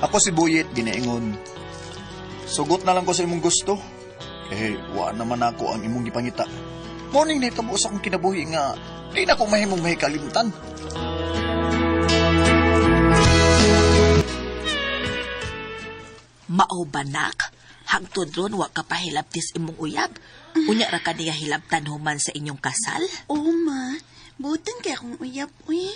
Ako si Buyet ginaingon. Sugot na lang ko sa imong gusto. Eh, wa naman ako ang imong gipangita. Morning na itabo sa akong kinabuhi nga di na ko mahimong mahikalimtan. Mao banak, hangtod ron wa ka pahilabtis imong uyab. Unya ra ka niya hilabtan human sa inyong kasal? Oo, ma. Butan kay akong uyab, uy.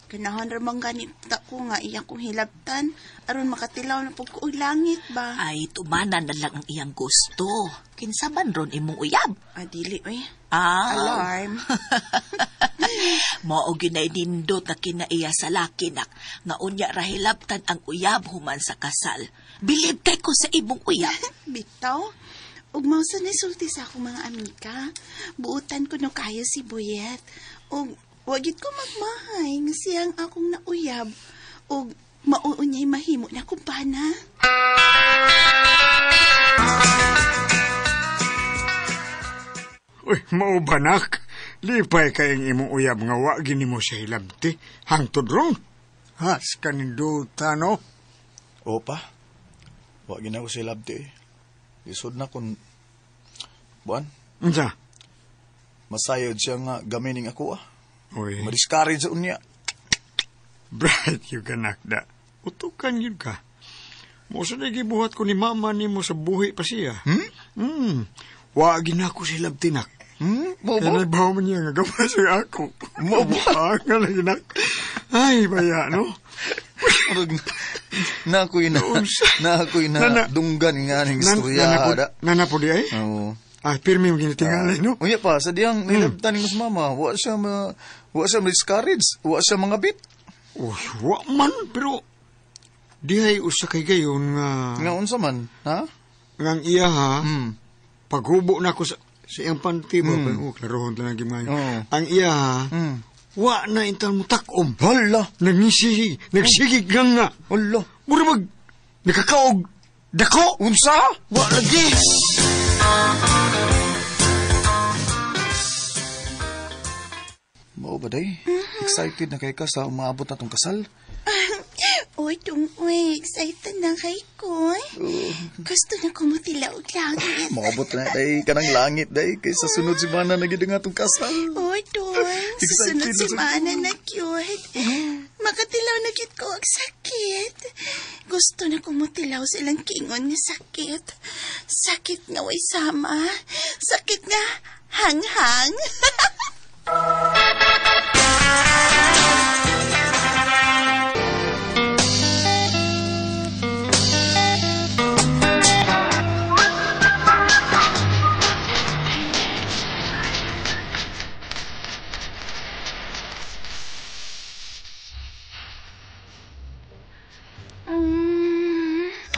Ganahan ra man ganit ko nga iya kong hilabtan aron makatilaw na pud ko og langit ba. Ay, tumanan na lang ang iyang gusto. Kinsa man ron imong uyab? Ah, dili, uy. Ah. Alarm. Mao gyud nindot na kinaiya sa laki nak nga unya ra hilabtan ang uyab human sa kasal. Bilib kay ko sa imong uyab. Bitaw. Ug mao sa nisulti sa akong mga amiga. Buutan ko no kayo si Buyet. Ug wagit ko magmahay nga siyang akong nauyab. Ug mauunyay mahimo na kumpana. Uy, mao banak. Lipay kayong imong uyab nga wa gini mo siya hilabti. Hangtod ron. Has kaninduta, no? Opa, wa gina ko siya hilabti eh. Lisod na kung buwan. Unsa? Masayod siya nga gamining ako ah. Uy. Madiscourage sa unya. Bright yung kanak da. Utukan yun ka. Mo sa nagibuhat ko ni mama ni mo sa buhi pa siya. Hmm? Hmm. Wa gina ko siya hilabti nak. Hmm? Mo Kaya ba? nagbawa man niya nga gawas sa ako. Mo ba? Ang lagi nak. Ay, baya, no? Na ako'y na, na ako'y na dunggan nga ning istorya. Nana po di ay? Oo. Ah, pirmi mo ginatingali, no? Unya pa, sa diyang nilabtan ni mas mama, wa siya ma-discourage, wa siya mga bit. Oh, wa man, pero dihay usa kay gayon nga... Nga unsa man, ha? Nga ang iya, ha? Paghubo na ako sa iyang panty mo, oh, klarohon talaga yung Oh. Ang iya, ha? Wa na intan mo takom. Hala! Nangisigi, nagsigig nga nga. Hala! Mura mag, nakakaog, dako! Unsa? Wa lagi! Mao ba, day? Excited na kay ka sa umaabot na tong kasal? Uy, tungoy, excited na kay ko. Gusto na ko mutilaw og langit. Maabot na, day, kanang langit, day. Kay sa sunod semana na gid nga tong kasal. Uy, tong, sa sunod Excited na sa- semana na cute. Makatilaw na gid ko og sakit. Gusto na ko mutilaw sa ilang kingon nga sakit. Sakit nga way sama. Sakit nga hanghang.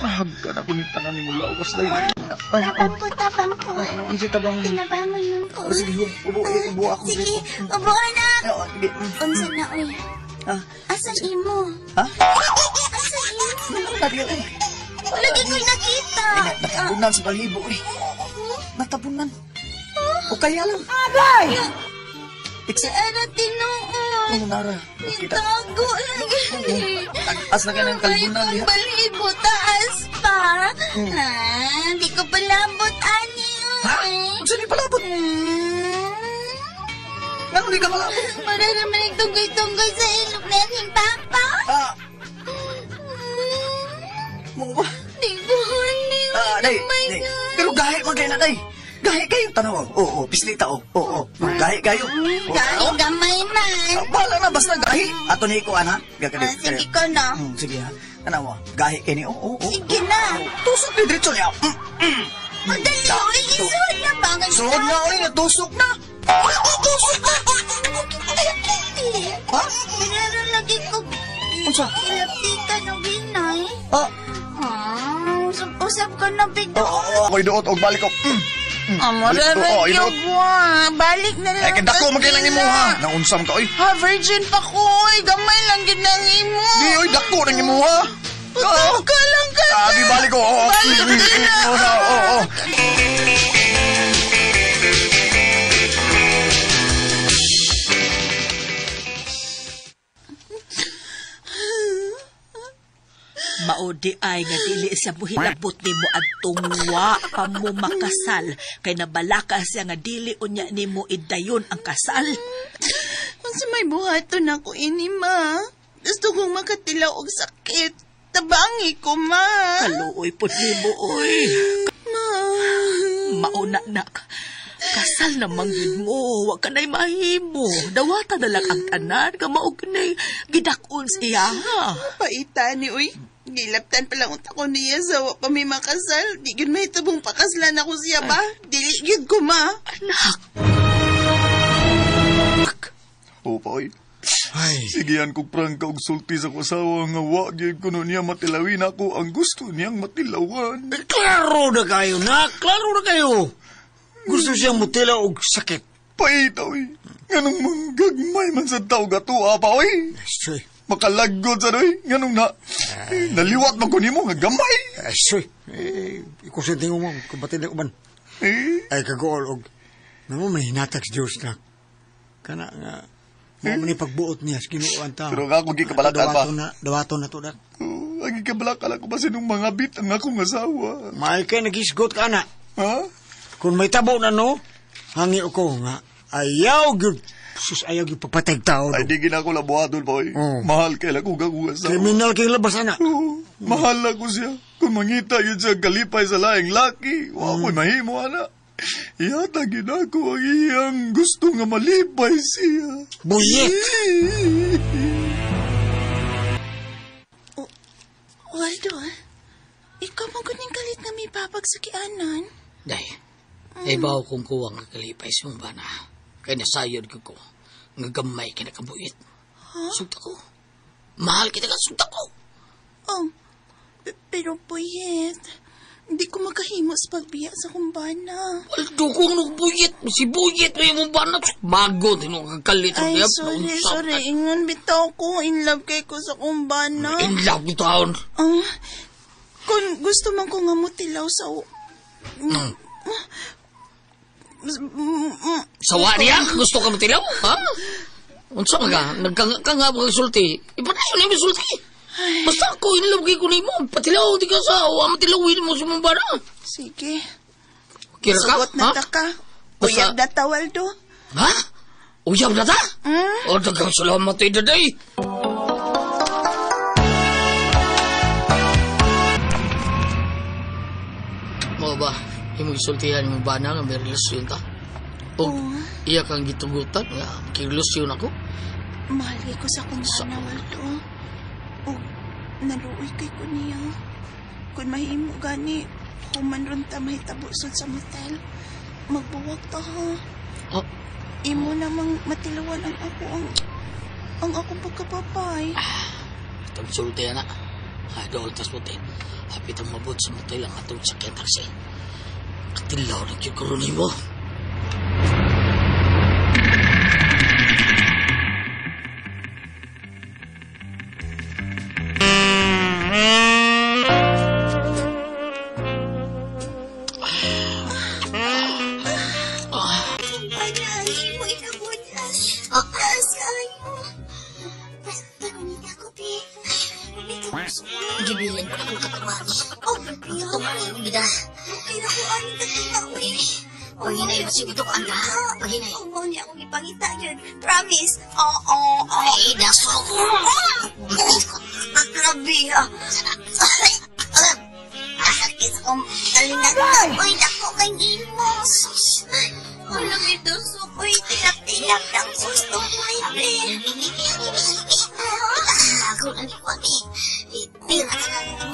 Hagkan ako ni tanan ni mula lawas dahil. Tabang po, tabang po. Ano si tabang? Tinabangon nun po. Sige, ubo, ubo ako. Sige, ubo ka na. Sige. Unsa na, uy? Asan imo? Ha? Asan imo? Lagi ko'y nakita. Natabunan sa balibo, eh. Natabunan. O kaya lang. Agay! Except, Ara, tinuod. ano nara? Kita. Itago lagi. As na ka ng kalbunan. Ay, balibo, taas pa. Ah, di ko palabot, ani. Ha? Unsa ni palabot? Ngano di ka palabot? Para naman nagtunggoy-tunggoy sa ilog na aking papa. Ah! Mo ba? Di ko, ani. Ah, day, Oh my day. God. Pero gahi man kayo na, day. Gahi kayo, tanaw. Oo, pislita, oo. Oo, gahi kayo. Gahi gamay man. Ah, bahala na, basta gahi. Ato ni ikuan, ha? Ah, sige ko na. Sige, ha? Tanaw, gahi kayo ni, oo, oo. Sige na. Tusok ni diretso niya. Madali, oy, isuod na ba? Suod na, oy, natusok na. Tusok na. Ha? Pinaro lagi ko. Unsa? Ilaptikan og hinay. Ah. Ah, usap-usap ka na bigla. Oo, ako'y duot og balik ko. Amo Balik ko, oh, inuot. Balik na lang. Ay, kadako man kailang imo ha. Naunsam ka, oy. Ha, virgin pa ko, oy. Gamay lang gid nang imo. Di, oy, dako nang imo ha. Usap ka lang ka na. Ah, di balik ko, oo. Balik ka na. Oo, oo, oo. Maodi ay nga dili siya muhilabot nimo adtong wa pa mo makasal. Kay nabalaka siya nga dili unya nimo idayon ang kasal. Unsa may buhaton ako ini, ma? Gusto kong makatilaw og sakit. Tabangi ko, ma. Kaluoy pod nimo, oy. Ma. Mauna nak. Kasal namang yun mo. Wa ka na'y mahimo. Dawata na lang ang tanan. Kamaog na'y gidakon sa iya, ha? Paita ni, uy. Gilaptan pa lang unta ko niya sa wa pa may makasal. Di gyud mahitabong pakaslan ako siya ba? Dili gyud ko, ma. Anak. O, pa, oy. Ay, Sigihan kog prangka og sulti sa akong asawa nga wa gyud kuno niya matilawin ako ang gusto niyang matilawan. eh, klaro na kayo, nak. Klaro na kayo. Gusto siyang mutila og sakit. Paita, oy. Nganong manggagmay man sa tao gatua pa, oy. Asoy, Makalagod sa oy. Nganong na, naliwat man ko nimo nga gamay. asoy. Eh, ikusinting mo, kabatid na uban. Eh, Ay, kagool og. Namo may hinatag sa Diyos na. Kana nga, mo man ni pagbuot niya sa Ginoo ang tao. Pero nga ako gikabalakan pa. Dawato na to, dak. Oh, ang gikabalakal ako ba sinong mga bit ang akong asawa? Maay kay nagisgot ka na. Ha? Kung may tabo na no, hangi ko nga, ayaw gyud, sus, ayaw gyud pagpatay tao. Ay, Do. di gina ko labuhaton pa, oy. Oh. Mahal kay lang kong akong asawa. Kriminal kay labas, ana. Oo, mahal ako siya. Kung mangita yun siya kalipay sa laing laki, wa ko'y mahimo, ana. Ihatag yun ako ang iyang gusto nga malipay siya. Buyet! Waldo, ikaw man kuning kalit nga may babag sa kianan. Day, ay bawo kong kuwang kakalipay sa mong bana. Kay nasayod ko ko, nga gamay ka nakabuit. Sugta ko. Mahal kita ka, sugta ko. Oh, pero Boyet, hindi ko makahimo sa pagbiya sa kumbana. Waldo ko ang nagbuyit. Si Buyit may mong bana. Bago, tinong kakalit. Ay, sorry, sorry. Ingon bitaw ko. In love kay ko sa kumbana. In love ko taon. Ah, kung gusto man ko nga mutilaw sa... Sawa niya? Gusto ka matilaw? Ha? Unsa man ka? Nagkanga mo sulti. Ipanayon na yung sulti. Basta ako, in love kay ko nimo. Patilaw, di ka sa... Wa matilawin mo sa mong bana. Sige. Kira ka? Sugot na Ha? ta ka. Uyab na ta, Waldo. Ha? Uyab na ta? O, daghang salamat ay daday. Mo ba, imong isultihan imong bana nga may relasyon ta? O, iya kang gitugutan nga makirelasyon ako? Mahal kay ko sa kumbana, Waldo. O, naluoy kay ko niya. Kung mahimo gani, human ron ta mahitabo sud sa motel. Magbuwag ta, ha? Oh, Imo namang matilawan ang ako ang akong pagkapapay. itong sultihan na. Ay, dool tas motel. Hapit ang mabot sa motel ang atong sakyan taxi. Katilaw na gyud karon nimo. Gibilin ko akong katawan. Oh, ito bida. Paghinay ba siguro ko, anda? Paghinay. Oo, niya akong ipangita yun. Promise. Oo, oo. Ay, daso ako. Grabe, ah. Sakit akong talinag. Uy, dako kay imo. Walang ito, sukoy. Tilap-tilap ng gusto mo, ibe. Ako lang ni Kwame. Tira ka na nito.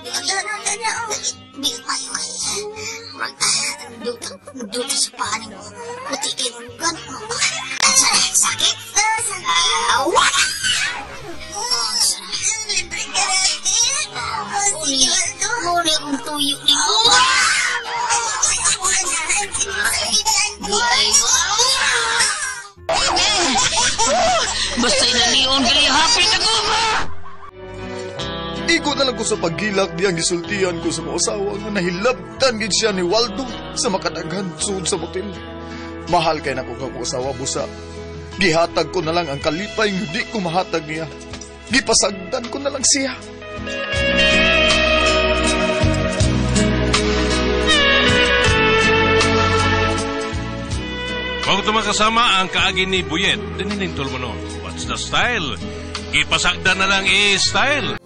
Dana, dana, oh. Bigat mayo kay. Duta sa paanin mo. Puti kayo mo. Sakit? Sakit. Libre ka natin. Oh, sige, Waldo. Muna akong tuyo ni mo. Basta inanion gali hapit ako ba? Igo na lang ko sa paghilak diyang gisultihan ko sa mga asawa nga nahilabtan gid siya ni Waldo sa makadaghan sud sa motel. Mahal kay nako nga akong asawa busa. Gihatag ko na lang ang kalipay nga di ko mahatag niya. Gipasagdan ko na lang siya. Kung tumakasama ang kaagi ni Buyet, dinining Tolbono. What's the style? Ipasagda na lang i-style.